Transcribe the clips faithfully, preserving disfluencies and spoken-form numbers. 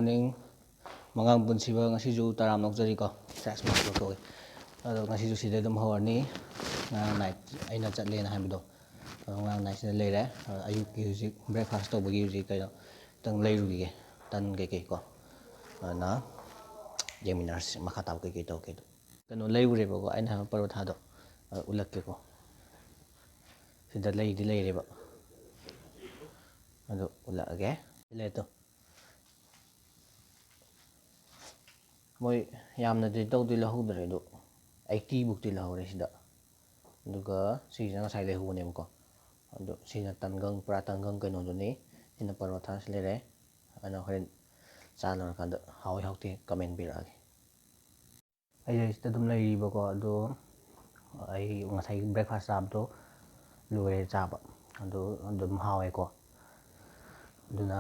ꯅꯤꯡ ꯃꯉꯥꯡ ꯄꯨꯟꯁꯤꯕ ꯉꯁꯤꯁꯨ ꯇꯔꯥꯝꯅ ꯑꯣꯛꯆꯔꯤꯀꯣ꯫ ꯆꯥꯛ ꯁꯨꯝ ꯇꯧꯊꯣꯛꯑꯦ꯫ ꯑꯗꯣ ꯉꯁꯤꯁꯨ ꯁꯤꯗ ꯑꯗꯨꯝ ꯍꯧꯔꯅꯤ꯫ ꯉꯔꯥꯡ ꯅꯥꯏꯠ ꯑꯩꯅ ꯆꯠꯂꯦꯅ ꯍꯥꯏꯕꯗꯣ, ꯑꯗꯣ ꯉꯔꯥꯡ ꯅꯥꯏꯠ ꯁꯤꯗ ꯂꯩꯔꯦ꯫ ꯑꯗꯣ ꯑꯌꯨꯛꯀꯤ ꯍꯧꯖꯤꯛ ꯕ꯭ꯔꯦꯛꯐꯥꯁ ꯇꯧꯕꯒꯤ ꯍꯧꯖꯤꯛ ꯀꯩꯅꯣ ꯈꯤꯇꯪ ꯂꯩꯔꯨꯈꯤꯒꯦ, ꯇꯟ ꯀꯩꯀꯩꯀꯣ꯫ ꯑꯗꯨꯅ ꯌꯦꯡꯃꯤꯟꯅꯔꯁꯤ ꯃꯈꯥ ꯇꯥꯕ ꯀꯩꯀꯩ ꯇꯧꯒꯦꯗꯣ꯫ ꯀꯩꯅꯣ ꯂꯩꯔꯨꯔꯦꯕꯀꯣ, ꯑꯩꯅ ꯍꯥꯏꯕ ꯄꯔꯣꯊꯥꯗꯣ, ꯑ, ꯎꯠꯂꯛꯀꯦꯀꯣ꯫ ꯁꯤꯗ ꯂꯩꯗꯤ ꯂꯩꯔꯦꯕ, ꯑꯗꯨ ꯎꯠꯂꯛꯑꯒꯦ꯫ ꯄ꯭ꯂꯦꯠꯇꯣ ꯃꯣꯏ ꯌꯥꯝꯅꯗꯤ ꯇꯧꯗꯤ ꯂꯧꯍꯧꯗ꯭ꯔꯦ, ꯑꯗꯣ ꯑꯩꯠꯇꯤ ꯕꯨꯛꯇꯤ ꯂꯧꯍꯧꯔꯦ ꯁꯤꯗ꯫ ꯑꯗꯨꯒ ꯁꯤꯁꯤꯅ ꯉꯁꯥꯏ ꯂꯩꯍꯧꯕꯅꯦꯕꯀꯣ꯫ ꯑꯗꯣ ꯁꯤꯅ ꯇꯟꯒꯪ, ꯄꯨꯔꯥ ꯇꯟꯒꯪ ꯀꯩꯅꯣꯗꯨꯅꯤ꯫ ꯁꯤꯅ ꯄꯔꯣꯊꯥꯁꯤ ꯂꯩꯔꯦ꯫ ꯑꯗꯨꯅ ꯍꯣꯔꯦꯟ ꯆꯥ ꯂꯣꯏꯔꯀꯥꯟꯗ ꯍꯥꯎꯏ ꯍꯥꯎꯇꯦ ꯀꯃꯦꯟ ꯄꯤꯔꯛꯑꯒꯦ꯫ ꯑꯩꯁꯦ ꯁꯤꯗ ꯑꯗꯨꯝ ꯂꯩꯔꯤꯕꯀꯣ, ꯑꯗꯣ ꯑꯩ ꯉꯁꯥꯏ ꯕ꯭ꯔꯦꯛꯐꯥꯁ ꯆꯥꯕꯗꯣ ꯂꯣꯏꯔꯦ ꯆꯥꯕ꯫ ꯑꯗꯣ ꯑꯗꯨꯝ ꯍꯥꯎꯋꯦꯀꯣ꯫ ꯑꯗꯨꯅ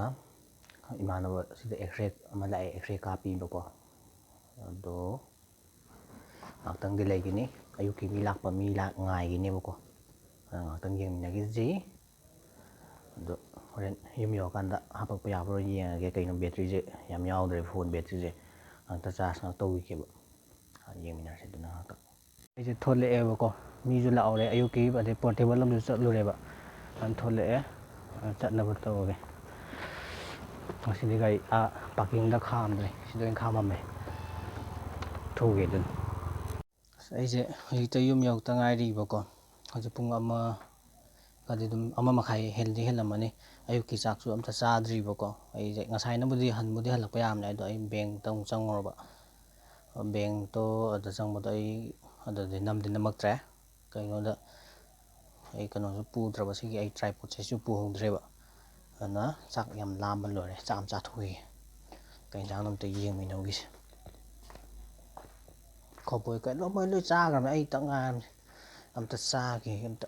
ꯏꯃꯥꯟꯅꯕ ꯁꯤꯗ ꯑꯦꯛꯁꯔꯦ ꯑꯃ ꯂꯥꯛꯑꯦ, ꯑꯦꯛꯁꯔꯦ ꯀꯥꯞꯄꯤꯕꯀꯣ꯫ ꯑꯗꯣ ꯉꯥꯛꯇꯪꯗꯤ ꯂꯩꯒꯅꯤ꯫ ꯑꯌꯨꯛꯀꯤ ꯃꯤ ꯂꯥꯛꯄ, ꯃꯤ ꯂꯥꯛ ꯉꯥꯏꯒꯤꯅꯦꯕꯀꯣ꯫ ꯑꯗꯣ ꯉꯥꯛꯇꯪ ꯌꯦꯡꯃꯤꯟꯅꯈꯤꯁꯤ꯫ ꯑꯗꯣ ꯍꯣꯔꯦꯟ ꯌꯨꯝ ꯌꯧꯔꯀꯥꯟꯗ ꯍꯥꯄꯛꯄ ꯌꯥꯕ꯭ꯔꯥ ꯌꯦꯡꯉꯒꯦ꯫ ꯀꯩꯅꯣ, ꯕꯦꯇ꯭ꯔꯤꯁꯦ ꯌꯥꯝ ꯌꯥꯎꯗ꯭ꯔꯦ, ꯐꯣꯟ ꯕꯦꯇ꯭ꯔꯤꯁꯦ꯫ ꯉꯥꯛꯇ ꯆꯥꯔꯖ ꯉꯥꯛ ꯇꯧꯈꯤꯒꯦꯕ꯫ ꯌꯦꯡꯃꯤꯟꯅꯔꯁꯦ ꯑꯗꯨꯅ ꯉꯥꯛꯇꯪ꯫ ꯑꯩꯁꯦ ꯊꯣꯛꯂꯛꯑꯦꯕꯀꯣ, ꯃꯤꯁꯨ ꯂꯥꯛꯍꯧꯔꯦ꯫ ꯑꯌꯨꯛꯀꯤ ꯑꯗꯩ ꯄꯣꯔꯇꯦꯕꯜ ꯑꯃꯁꯨ ꯆꯠꯂꯨꯔꯦꯕ꯫ ꯑꯗꯨ ꯊꯣꯛꯂꯛꯑꯦ꯫ ꯑ, ꯆꯠꯅꯕ ꯇꯧꯔꯒꯦ꯫ ꯉꯁꯤꯗꯤ ꯒꯥꯔꯤ ꯑꯥ ꯄꯥꯔꯀꯤꯡꯗ ꯈꯥꯝꯗ꯭ꯔꯦ, ꯁꯤꯗ ꯑꯣꯏꯅ ꯈꯥꯝꯃꯝꯃꯦ꯫ ꯊꯣꯛꯎꯒꯦ ꯑꯗꯨꯅ꯫ ꯑꯁ, ꯑꯩꯁꯦ ꯍꯧꯖꯤꯛꯇ ꯌꯨꯝ ꯌꯧꯔꯛꯇ ꯉꯥꯏꯔꯤꯕꯀꯣ꯫ ꯍꯧꯖꯤꯛ ꯄꯨꯡ ꯑꯃ ꯈꯔꯗꯤ ꯑꯗꯨꯝ, ꯑꯃ ꯃꯈꯥꯏ ꯍꯦꯜꯗꯤ ꯍꯦꯜꯂꯝꯃꯅꯤ꯫ ꯑꯌꯨꯛꯀꯤ ꯆꯥꯛꯁꯨ ꯑꯝꯇ ꯆꯥꯗ꯭ꯔꯤꯕꯀꯣ꯫ ꯑꯩꯁꯦ ꯉꯁꯥꯏꯅꯕꯨꯗꯤ ꯍꯟꯕꯨꯗꯤ ꯍꯜꯂꯛꯄ ꯌꯥꯕꯅꯦ, ꯑꯗꯣ ꯑꯩ ꯕꯦꯡꯛꯇ ꯑꯃꯨꯛ ꯆꯪꯉꯨꯔꯕ꯫ ꯕꯦꯡꯛꯇꯣ ꯑꯗꯨꯗ ꯆꯪꯕꯗꯣ ꯑꯩ ꯑꯗꯨꯗꯤ ꯅꯝꯗꯤ ꯅꯝꯃꯛꯇ꯭ꯔꯦ꯫ ꯀꯩꯒꯤꯅꯣꯗ ꯑꯩ ꯀꯩꯅꯣꯁꯨ ꯄꯨꯗ꯭ꯔꯕ, ꯁꯤꯒꯤ ꯑꯩ ꯇ꯭ꯔꯥꯏꯄꯣꯠꯁꯤꯁꯨ ꯄꯨꯍꯧꯗ꯭ꯔꯦꯕ꯫ ꯑꯗꯨꯅ ꯆꯥꯛ ꯌꯥꯝ ꯂꯥꯝꯕ ꯂꯣꯏꯔꯦ, ꯆꯥꯛ ꯑꯃ ꯆꯥꯊꯣꯛꯈꯤꯒꯦ꯫ ꯀꯩ ꯌꯦꯟꯁꯥꯡꯅꯣ ꯑꯝꯇ ꯌꯦꯡꯃꯤꯟꯅꯧꯒꯤꯁꯦ꯫ ꯀꯣꯕꯣꯏ ꯀꯩꯅꯣ ꯃꯣꯏ ꯂꯣꯏ ꯆꯥꯈ꯭ꯔꯕꯅꯦ, ꯑꯩ ꯈꯛꯇ ꯉꯥꯏꯔꯕꯅꯦ꯫ ꯑꯝꯇ ꯆꯥꯈꯤꯒꯦ ꯑꯝꯇ꯫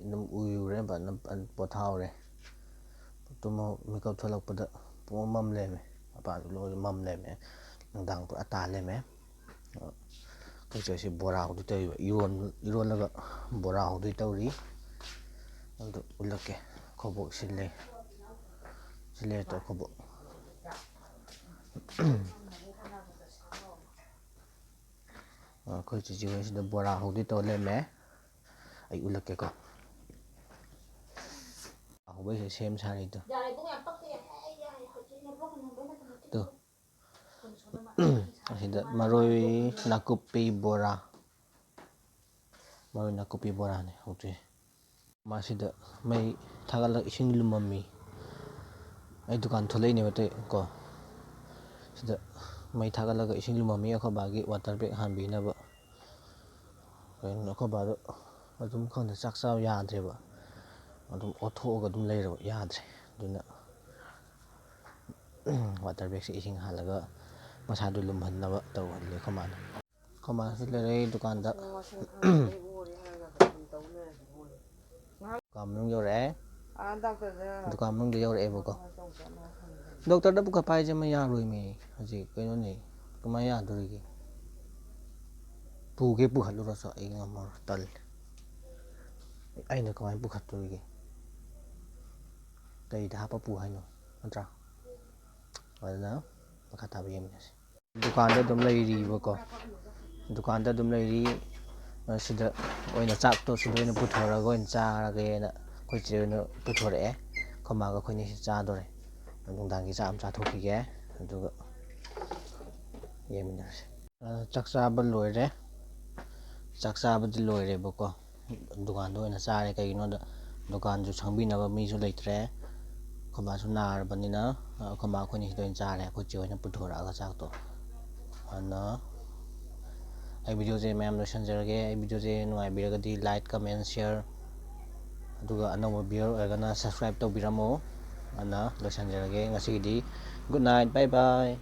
ꯑꯗꯨꯝ ꯎꯏꯔꯨꯔꯦ, ꯐꯖꯅ ꯄꯣꯊꯥꯍꯧꯔꯦ꯫ ꯇꯨꯝꯃ ꯃꯤꯀꯞ ꯊꯣꯛꯂꯛꯄꯗ ꯄꯨꯡꯃꯝ ꯃꯝ ꯂꯩꯔꯝꯃꯦ꯫ ꯃꯄꯥꯟꯁꯨ ꯂꯣꯏ ꯃꯝ ꯂꯩꯔꯝꯃꯦ꯫ ꯅꯨꯡꯗꯥꯡ ꯄꯨꯔꯥ ꯇꯥ ꯂꯩꯔꯝꯃꯦ꯫ ꯑꯩꯈꯣꯏ ꯆꯦꯁꯤ ꯕꯣꯔꯥ ꯍꯧꯗꯣꯏ ꯇꯧꯔꯤꯕ꯫ ꯏꯔꯣꯟ-, ꯏꯔꯣꯜꯂꯒ ꯕꯣꯔꯥ ꯍꯧꯗꯣꯏ ꯇꯧꯔꯤ꯫ ꯑꯗꯨ ꯎꯠꯂꯛꯀꯦ꯫ ꯑꯩꯈꯣꯏꯕꯣꯛ ꯁꯤꯜꯂꯦ꯫ ꯁꯤꯜꯂꯦ ꯇꯧ ꯑꯩꯈꯣꯏꯕꯣꯛ꯫ ꯑꯩꯈꯣꯏ ꯆꯦꯆꯦ ꯍꯣꯏ ꯁꯤꯗ ꯕꯣꯔꯥ ꯍꯧꯗꯣꯏ ꯇꯧ ꯂꯩꯔꯝꯃꯦ꯫ ꯑꯩ ꯎꯠꯂꯛꯀꯦꯀꯣ꯫ ꯍꯧꯕꯩꯁꯦ ꯁꯦꯝ ꯁꯥꯔꯤꯗꯣ꯫ ꯇꯨ꯫ ꯑꯁꯤꯗ ꯃꯔꯣꯏ ꯅꯥꯀꯨꯞꯄꯤ ꯕꯣꯔꯥ꯫ ꯃꯔꯣꯏ ꯅꯥꯀꯨꯞꯄꯤ ꯕꯣꯔꯥꯅꯦ ꯍꯧꯗꯣꯏꯁꯦ꯫ ꯃꯥꯁꯤꯗ ꯃꯩ ꯊꯥꯒꯠꯂꯒ ꯏꯁꯤꯡ ꯂꯨꯝꯃꯝꯃꯤ꯫ ꯑꯩ ꯗꯨꯀꯥꯟ ꯊꯣꯛꯂꯛꯏꯅꯦꯕ ꯑꯇꯩ ꯀꯣ꯫ ꯁꯤꯗ ꯃꯩ ꯊꯥꯒꯠꯂꯒ ꯏꯁꯤꯡ ꯂꯨꯝꯃꯝꯃꯤ, ꯑꯩꯈꯣꯏ ꯕꯥꯒꯤ ꯋꯥꯇꯔ ꯕꯦꯒ ꯍꯥꯟꯕꯤꯅꯕ꯫ ꯀꯩꯅꯣ, ꯑꯩꯈꯣꯏ ꯕꯥꯗꯣ ꯑꯗꯨꯝ ꯈꯪꯗꯦ, ꯆꯥꯛ ꯆꯥꯕ ꯌꯥꯗ꯭ꯔꯦꯕ꯫ ꯑꯗꯨꯝ ꯑꯣꯠꯊꯣꯛꯑꯒ ꯑꯗꯨꯝ ꯂꯩꯔꯕ, ꯌꯥꯗ꯭ꯔꯦ꯫ ꯑꯗꯨꯅ ꯋꯥꯇꯔ ꯕꯦꯒꯁꯦ ꯏꯁꯤꯡ ꯍꯥꯜꯂꯒ ꯃꯁꯥꯗꯣ ꯂꯨꯝꯍꯟꯅꯕ ꯇꯧꯍꯜꯂꯤ ꯑꯩꯈꯣꯏ ꯃꯥꯅ꯫ ꯑꯩꯈꯣꯏ ꯃꯥꯁꯨ ꯂꯩꯔꯦ ꯗꯨꯀꯥꯟꯗ꯫ ꯋꯥꯁꯤꯡ ꯃꯦꯆꯤꯟꯗꯒꯤ ꯑꯣꯔꯦ ꯍꯥꯏꯔꯒ ꯑꯗꯨꯝ ꯇꯧ ꯂꯩꯔꯗꯤ ꯑꯣꯔꯦ꯫ ꯗꯨꯀꯥꯟ ꯃꯅꯨꯡ ꯌꯧꯔꯛꯑꯦ꯫ ꯑꯥ, ꯗꯥꯛꯇꯔꯗ ꯗꯨꯀꯥꯟ ꯃꯅꯨꯡꯗ ꯌꯧꯔꯛꯑꯦꯕꯀꯣ꯫ ꯀꯃꯥꯏꯅ ꯇꯧꯖꯥꯠꯅꯣ ꯈꯪꯗꯦ꯫ ꯗꯣꯛꯇꯔꯗ ꯄꯨꯈꯠꯄ ꯍꯥꯏꯁꯦ ꯑꯃ ꯌꯥꯔꯣꯏꯃꯤ꯫ ꯍꯧꯖꯤꯛ ꯀꯩꯅꯣꯅꯦ꯫ ꯀꯃꯥꯏꯅ ꯌꯥꯗꯣꯔꯤꯒꯦ? ꯄꯨꯒꯦ ꯄꯨꯈꯠꯂꯨꯔꯁꯨ ꯑꯩ ꯉꯝꯃꯔꯣꯏ, ꯇꯜꯂꯦ꯫ ꯑꯩꯅ ꯀꯃꯥꯏꯅ ꯄꯨꯈꯠꯇꯣꯔꯤꯒꯦ? ꯀꯩꯗ ꯍꯥꯞꯄ ꯄꯨ ꯍꯥꯏꯅꯣ? ꯅꯠꯇ꯭ꯔꯥ? ꯑꯗꯨꯅ ꯃꯈꯥ ꯇꯥꯕ ꯌꯦꯡꯃꯤꯟꯅꯁꯤ꯫ ꯗꯨꯀꯥꯟꯗ ꯑꯗꯨꯝ ꯂꯩꯔꯤꯕꯀꯣ꯫ ꯗꯨꯀꯥꯟꯗ ꯑꯗꯨꯝ ꯂꯩꯔꯤ꯫ ꯁꯤꯗ ꯑꯣꯏꯅ ꯆꯥꯛꯇꯣ ꯁꯤꯗ ꯑꯣꯏꯅ ꯄꯨꯊꯣꯔꯛꯑꯒ ꯑꯣꯏꯅ ꯆꯥꯔꯒꯦꯅ ꯑꯩꯈꯣꯏ ꯆꯦ ꯑꯣꯏꯅ ꯄꯨꯊꯣꯔꯛꯑꯦ꯫ ꯑꯩꯈꯣꯏ ꯃꯥꯒ ꯑꯩꯈꯣꯏꯅꯤꯁꯤ ꯆꯥꯗꯣꯔꯦ꯫ ꯅꯨꯡꯗꯥꯡꯒꯤ ꯆꯥꯛ ꯑꯃ ꯆꯥꯊꯣꯛꯈꯤꯒꯦ꯫ ꯑꯗꯨꯒ ꯌꯦꯡꯃꯤꯟꯅꯔꯁꯤ꯫ ꯑ, ꯆꯥꯛ ꯆꯥꯕ ꯂꯣꯏꯔꯦ꯫ ꯆꯥꯛ ꯆꯥꯕꯗꯤ ꯂꯣꯏꯔꯦꯕꯀꯣ꯫ ꯗꯨꯀꯥꯟꯗ ꯑꯣꯏꯅ ꯆꯥꯔꯦ꯫ ꯀꯩꯒꯤꯅꯣꯗ ꯗꯨꯀꯥꯟꯁꯨ ꯁꯪꯕꯤꯅꯕ ꯃꯤꯁꯨ ꯂꯩꯇ꯭ꯔꯦ꯫ ꯑꯩꯈꯣꯏ ꯕꯥꯁꯨ ꯅꯥꯔꯕꯅꯤꯅ, ꯑ, ꯑꯩꯈꯣꯏ ꯃꯥ ꯑꯩꯈꯣꯏꯅꯤ ꯁꯤꯗ ꯑꯣꯏꯅ ꯆꯥꯔꯦ꯫ ꯑꯩꯈꯣꯏ ꯆꯦ ꯍꯣꯏꯅ ꯄꯨꯊꯣꯔꯛꯑꯒ ꯆꯥꯛꯇꯣ꯫ ꯑꯗꯨꯅ ꯑꯩ ꯚꯤꯗꯤꯑꯣꯁꯦ ꯃꯌꯥꯝ ꯂꯣꯏꯁꯤꯟꯖꯔꯒꯦ꯫ ꯑꯩ ꯚꯤꯗꯤꯑꯣꯁꯦ ꯅꯨꯡꯉꯥꯏꯕꯤꯔꯒꯗꯤ like, comment, share, ꯑꯗꯨꯒ ꯑꯅꯧꯕ viewer ꯑꯣꯏꯔꯒꯅ subscribe ꯇꯧꯕꯤꯔꯝꯃꯣ꯫ ꯑꯗꯨꯅ ꯂꯣꯏꯁꯤꯟꯖꯔꯒꯦ ꯉꯁꯤꯒꯤꯗꯤ꯫ Good night, bye bye꯫